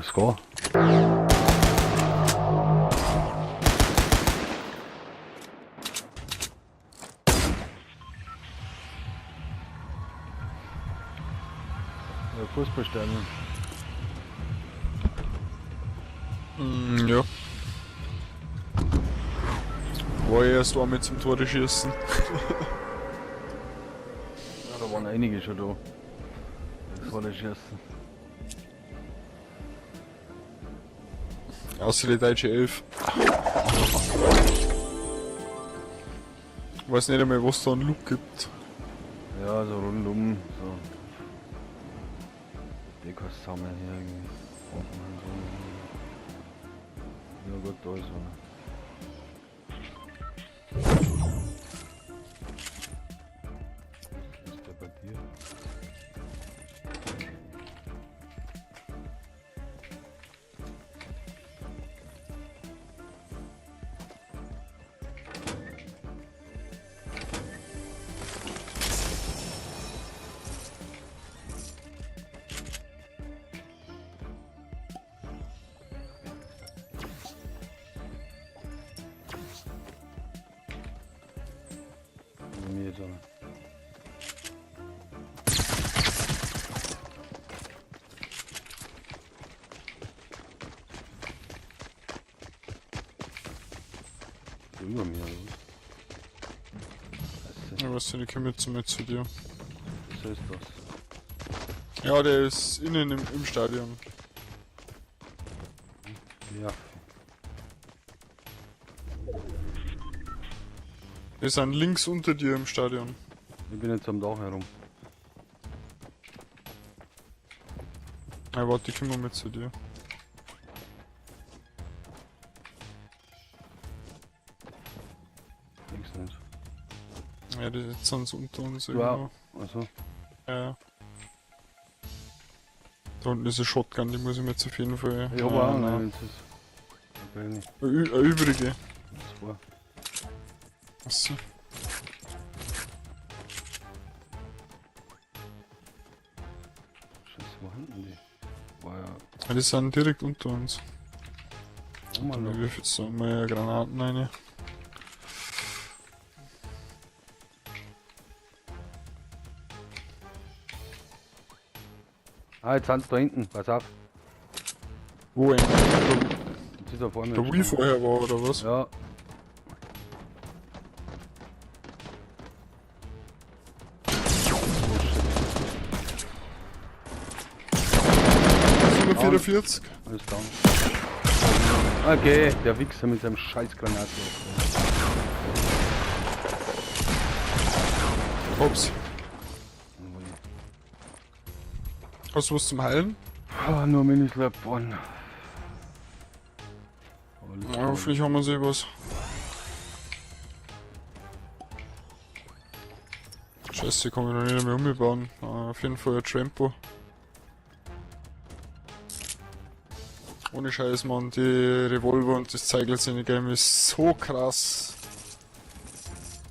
Score. Ja, Fußballstadion. Ja. War ich erst einmal zum Tore schießen. Ja, da waren einige schon da. Das war das Schießen. Außer die deutsche Elf. Weiß nicht einmal, was da einen Look gibt. Ja, so rundum. So. Dekos sammeln hier irgendwie. So. Ja gut, da ist einer. Ist der bei dir? Bei mir jetzt einer. So über mir, oder was? Scheiße, Ja, was denn, ich komme jetzt mal zu dir. was ist das? Ja, der ist innen im Stadion. Ja. Wir sind links unter dir im Stadion. Ich bin jetzt am Dach herum. Ja, warte, ich komme mit zu dir. Nix nicht. Ja, die jetzt sind sie unter uns Ja. irgendwo. Also, Ja. Da unten ist eine Shotgun, die muss ich mir jetzt auf jeden Fall. ich hab auch nein. eine. Das ist. Okay, nicht. Eine übrige. Zwei. Achso. Scheiße, wo hinten die? War ja. Ja, die sind direkt unter uns. Oh Mann, Ich wirf jetzt da mal Granaten rein. Ah, jetzt sind sie da hinten, pass auf. Wo eigentlich? Jetzt ist er vor mir. Da, wo ich vorher war, oder was? Ja. Oh shit. 144? Alles down. Okay, der Wichser mit seinem scheiß Granatwerfer. Hops. Hast du was zum Heilen? Ah, nur Minislap One. Ja, hoffentlich haben wir sie was. Scheiße, kann ich noch nicht mehr umbauen. Auf jeden Fall ein Trampo. Ohne Scheiß, Mann, die Revolver und das Zeigel in Game ist so krass.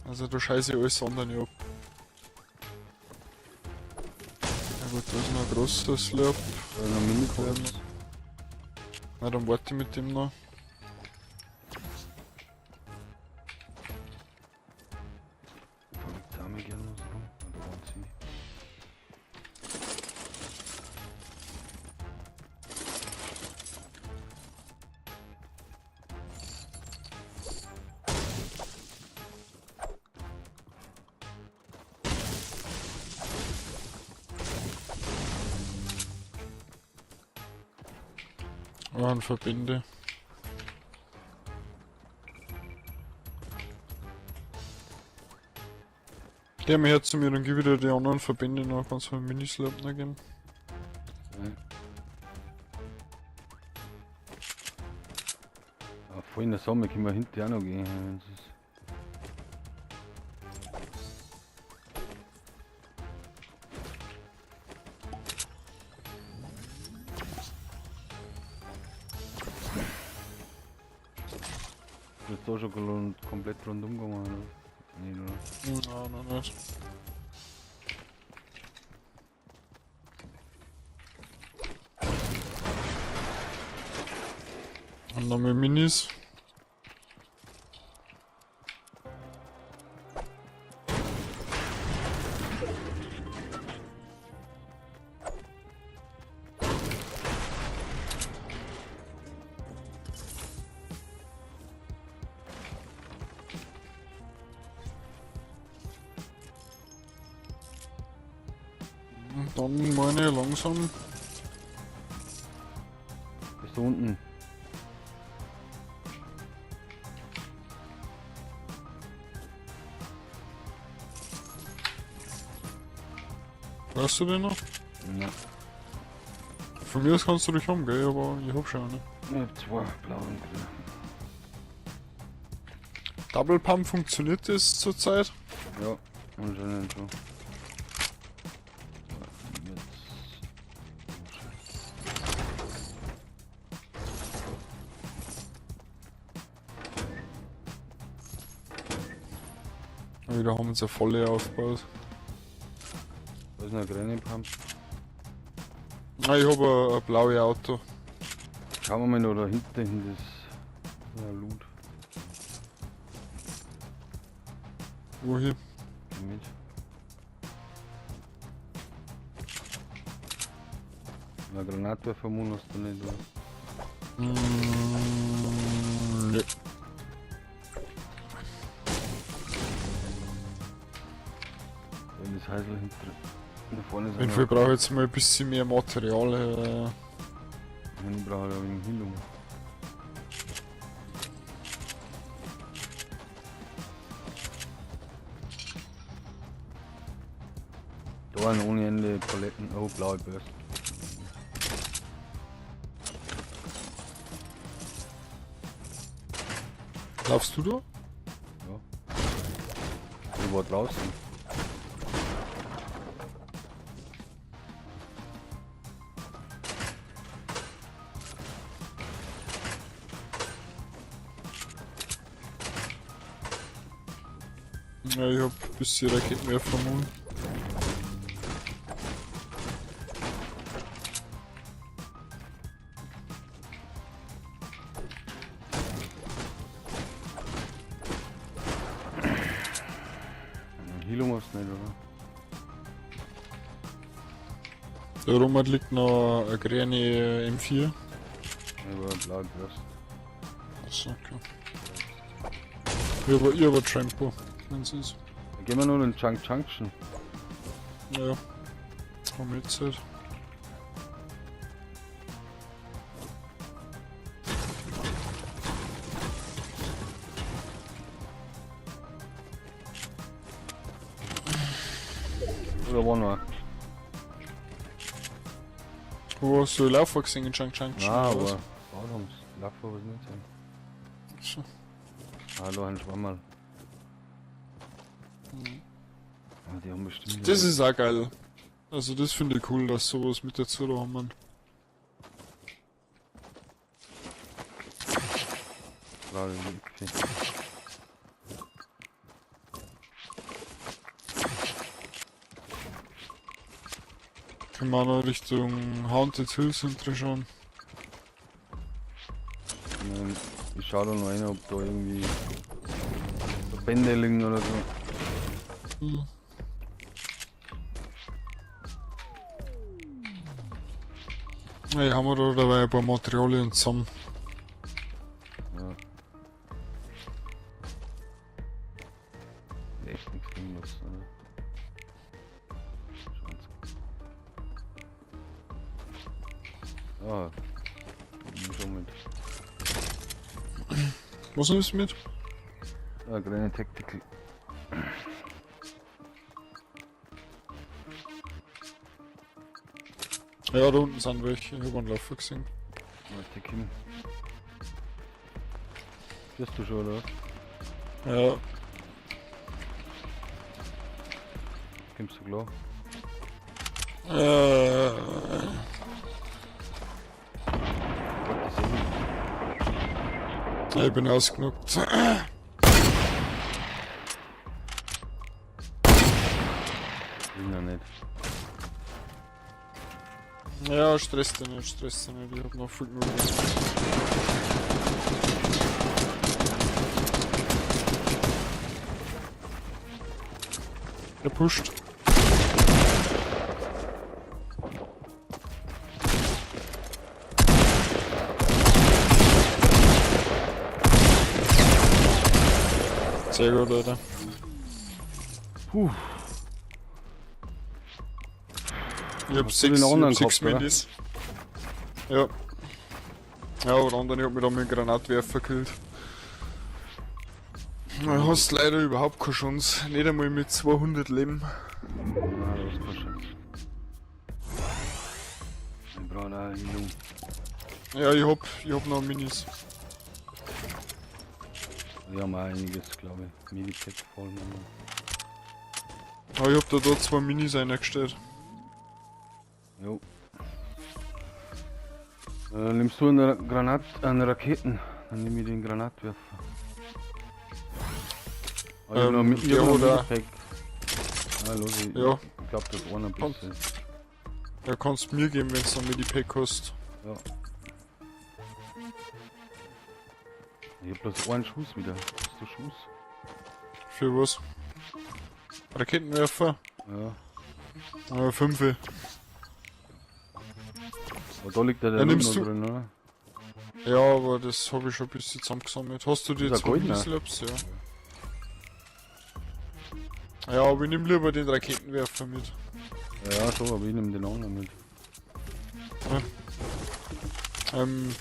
Also du scheiße alles andere ab. Ja gut, da ist noch ein großer Slurp. Na, dann warte ich mit dem noch. Da liegt auch gerne was rum. Da waren sie. Oh, ein Verbinde. Geh mal her zu mir, dann gib ich dir die anderen Verbände noch, kannst du mir einen Minislap noch geben. Okay. Ah, voll in der Sonne können wir hinten auch noch gehen. Das ist Du bist da schon komplett rundum gegangen, oder? Nee, oder? Nein, noch nicht. Und noch mehr Minis. Und dann meine langsam. Bist du unten? Weißt du den noch? Ja. Von mir aus kannst du dich haben, gell? Aber ich hab schon eine. Ich hab zwei blaue und grün. Double Pump funktioniert das zurzeit? Ja, anscheinend schon. Jetzt. Wieder haben wir uns eine volle aufgebaut. Da ist noch eine grüne Pump. Ah, ich hab ein blaues Auto. Schauen wir mal noch da hinten hin, das ja, Loot. Wohin? Geh mit. Eine Granatwerfer hast du nicht, oder? Ne. Da ist Heisel hinter. Da vorne ist Auf jeden Fall brauche ich jetzt mal ein bisschen mehr Material. Ich brauche ja wegen Heilung. Da waren ohne Ende Paletten. Oh, blaue Börse. Laufst du da? Ja. Ich war draußen. Ja, ich hab ein bisschen Raketenwerfer nun. Heilung hast du nicht, oder? Da rum liegt noch eine grüne M4. Aber blaue Börse. Achso, okay. Ich hab ein Trampo, wenn's ist. Dann gehen wir nur in den Junk Junction. Ja. Haben wir jetzt Zeit. Oder war noch? Wo hast du Laufer gesehen in Junk Junction? Nein, oder aber was? baut haben's. Laufer was nicht sein. Achso. Ah, da ein Schwammerl. Ah, die haben bestimmt. Das ist auch geil. Also das finde ich cool, dass sowas mit dazu da haben. Gerade okay. Können wir auch noch Richtung Haunted Hills hinterher schauen. Ich schau da noch rein, ob da irgendwie Verbände liegen oder so. Hm. Ja, haben wir da dabei ein paar Materialien zusammen. Ja. Echt nichts liegen lassen, oder? Ah, nimm schon mit. Was nimmst du mit? Ah, kleine Tactical. Ja, da unten sind welche. Ich hab einen Laufer gesehen. Warte, Kim. Bist du schon, oder? Ja. Kommst du klar? Ich bin ausgenockt. Bin noch nicht. Ja, stress dich nicht, stress dich nicht. Ich hab noch viel genug. Der pusht. Sehr gut, Leute. Puh. Ich hab Hast du sechs, den ich anderen hab sechs gehabt, oder? Minis. Ja. Ja, aber der andere hat mich da mit dem Granatwerfer gekillt. Du hast leider überhaupt keine Chance. Nicht einmal mit 200 Leben. Ah, das ist keine Chance. Ich brauche eine Heilung. Ja, ich hab noch Minis. Wir haben auch einiges, glaube ich. Medipack voll. Aber ich hab da zwei Minis eingestellt. Jo. Nimmst du eine Granat, eine Raketen? Dann nehme ich den Granatwerfer. Ah, ich hab noch ich ja, hab noch oder- Medipack. Ah, los, ich, Ja. ich glaub, das einer bisschen. Ja, kannst mir geben, wenn du noch Medipack hast. Ja. Ich hab bloß einen Schuss wieder. Hast du Schuss? Für was? Raketenwerfer? Ja. 5. Aber da liegt ja der Ja, Loot nimmst noch du- drin, oder? Ja, aber das habe ich schon ein bisschen zusammengesammelt. Hast du die Ist ein zwei goldener. Minislabs? Ja. Ja, aber ich nehm lieber den Raketenwerfer mit. Ja, schon, aber ich nehm den anderen mit.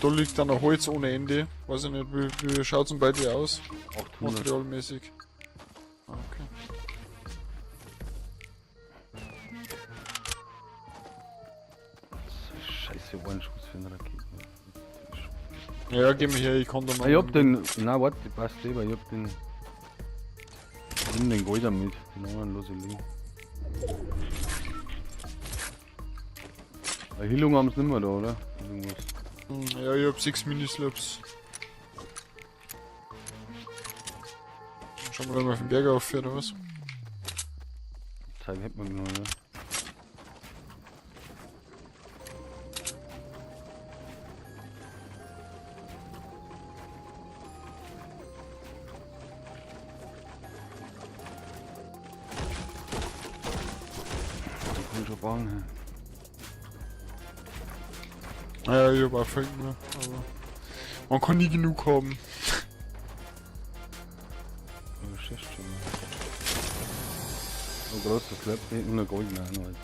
Da liegt dann ein Holz ohne Ende. Weiß ich nicht, wie schaut's denn bei dir aus? 800. Materialmäßig. Ah, okay. Scheiße, ein Schuss für einen Raketenwerfer. Ja, geh mir her, ich kann da noch. Ah, ich hab den. Na warte, passt eh, weil ich hab den. Ich nimm den Golder mit, den anderen lass ich liegen. Heilung haben sie nicht mehr da, oder? Irgendwas. Ja, ich hab 6 Minislabs. Schauen wir da mal auf den Berg auf, oder was? Zeug hätten wir genommen, ja. Ich kann schon bauen, hä? Ja, ich hab auch viel mehr, aber man kann nie genug haben. Ja, schießt schon. So groß das Slap hinten noch goldener auch noch jetzt.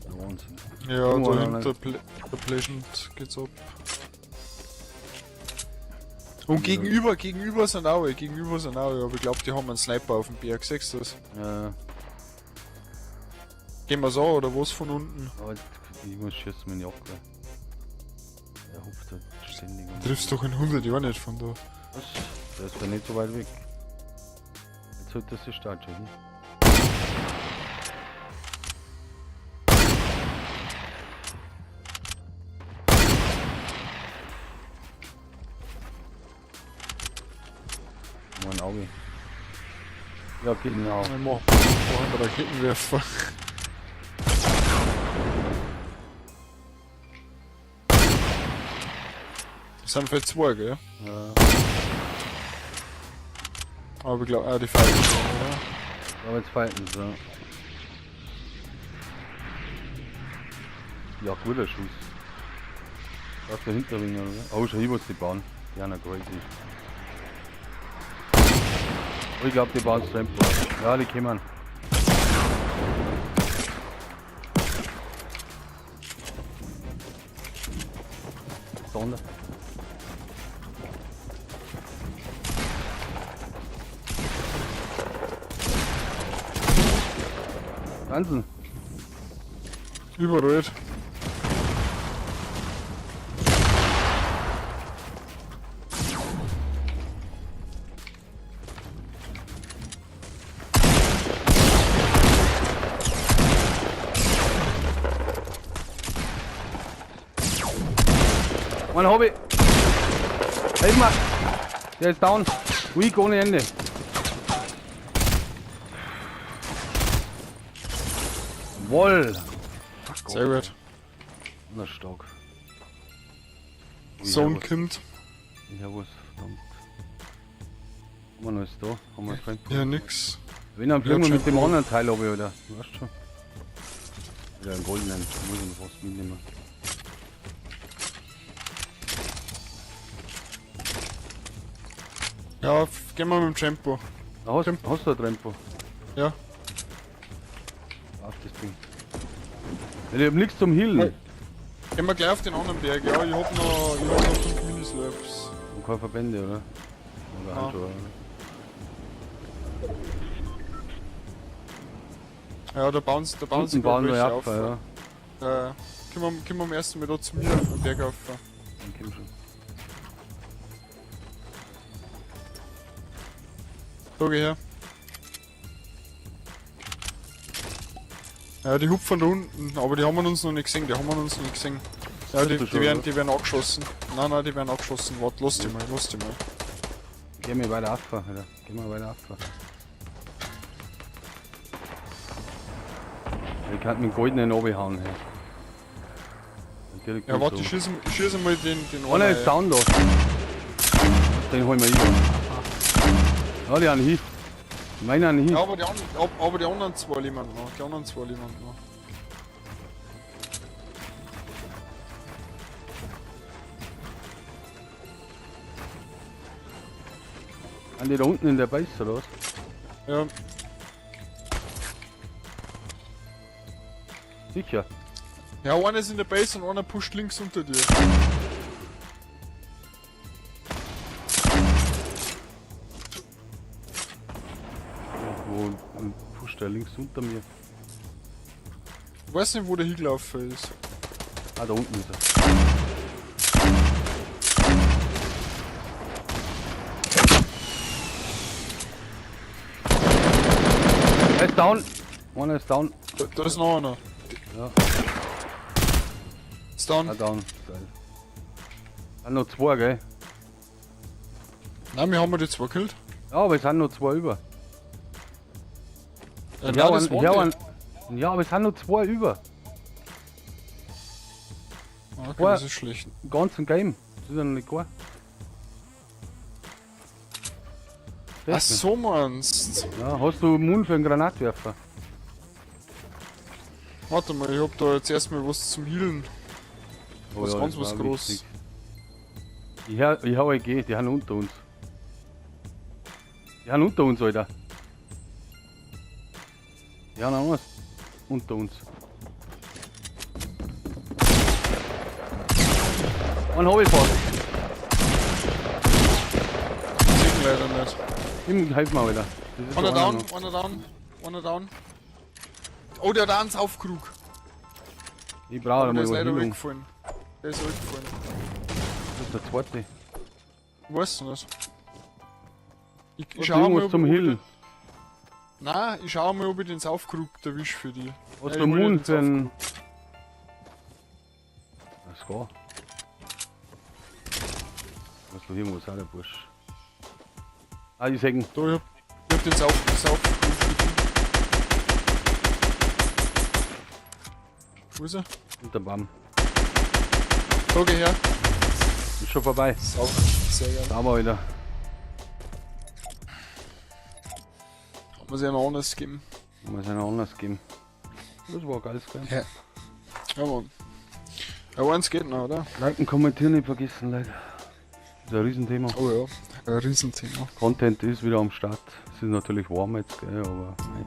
Der Wahnsinn. Ja, Irgendwo da noch hinter der Pleasant geht's ab. Und gegenüber sind auch, aber ich glaub, die haben einen Sniper auf dem Berg, siehst du das? Ja, Gehen wir's an, oder was von unten? aber ich muss schießen mit Jacke. Der hupft halt ständig. um. Triffst doch in 100 Jahren nicht von da. Was? Der ist doch nicht so weit weg. Jetzt sollte das die Start schon hin. Mein Auge. Ja, genau. Ich mach einen Raketenwerfer. Das sind vielleicht zwei, gell? Ja. Aber ich glaub, die fighten schon, oder? Aber jetzt fighten sie, ja. Ja, guter Schuss. Da ist der Hinterringer, oder? Oh, schau hier, was die bauen. Die haben ja crazy. Oh, ich glaub, die bauen Trampo. Ja, die kommen. Sonder. Wahnsinn. Überall. Mein Hobby. Helf mal. Der ist down. Weak ohne Ende. Woll. Sehr gut. Na stark. Zone kommt. Ich hab was, verdammt. Haben wir noch alles da? Haben wir Trampo? Ja, nix. Wenn, dann fliegen Ja, wir mit dem Trampo. anderen Teil runter, oder? Weißt schon. Wieder einen goldenen, muss ich noch fast mitnehmen. Ja, gehen wir mit dem Tempo. Da hast du ein Trampo? Ja. Auf das Ding. Ja, ich hab nichts zum Healen. Hey. Gehen wir gleich auf den anderen Berg, ja. Ich hab noch 5 Minislurps. Und keine Verbände, oder? Oder Ah. Handschuhe, oder? Ja, da bauen sie Unten bauen wir welche auf, ja. Können wir am ersten Mal da zu mir auf den Berg rauf. Dann komm schon. Da geh her. Ja, die hupfen da unten, aber die haben wir uns noch nicht gesehen, die haben wir uns noch nicht gesehen. Ja, Siehst du schon, oder? die werden angeschossen. Nein, nein, die werden angeschossen. Warte, lass die mal, lass die mal. Geh mal weiter rauf, Alter. Geh mal weiter rauf. Ich kann mit dem goldenen runterhauen, hey. Direkt Ja, warte, so. ich schieße mal den Einer einen. ist down da. Den holen wir über. Ja, die haben Hieb. Meiner haben Hieb. Ja, aber die anderen zwei liegen noch. Die anderen zwei liegen noch. Sind die da unten in der Base oder was? Ja. Sicher. Ja, einer ist in der Base und einer pusht links unter dir. Ja, wo pusht der links unter mir? Ich weiß nicht, wo der hingelaufen ist. Ah, da unten ist er. Er ist down! Einer ist down. Da ist noch einer. Ja. Ist down. Ah, down. Geil. Sind noch zwei, gell? Nein, wir haben ja die zwei gekillt. Ja, aber es sind noch zwei über. Ja, ja, nein, das waren die. ja, aber es sind noch zwei über. Ah, okay, Zwei. das ist schlecht. Im ganzen Game. Das ist ja noch nicht klar. Ach so meinst. Ja, hast du Mund für einen Granatwerfer? Warte mal, ich hab da jetzt erstmal was zum Healen. Oh Was ja, ganz das was war groß. wichtig. Ich hau EG, die haben unter uns. Die haben unter uns, Alter. Die haben auch was unter uns. Einen hab ich fast. Sehen leider nicht. Ihm helf mir, Alter. Das ist Einer einer down, noch. einer down, einer down. Oh, der hat eins aufkrug. Ich brauche Aber der mal ist eine leider Heilung. weggefallen. Der ist weggefallen. Das ist der zweite. Ich weiß nicht. Ich Was schau mal, irgendwas ob zum ich Healen. Nein, ich schau mal, ob ich den Saufkrug erwisch für die. Hast Ja, du ich hol Mund den für einen. Das geht. Was du hier muss auch der Bursch. Ah, ich seh ihn. Da, ich hab den Saufkrug. Wo ist er? Unter dem Baum. Da, geh her. Ist schon vorbei. Sauber, sehr geil. Sauber, Alter. Muss ich noch anders geben. Muss ich noch anders geben. Das war geil, gell? Ja. Ja, Mann. Ja, eins geht noch, oder? Liken, kommentieren nicht vergessen, Leute. Das ist ein Riesenthema. Oh ja, ein Riesenthema. Content ist wieder am Start. Es ist natürlich warm jetzt, gell, aber. Hey.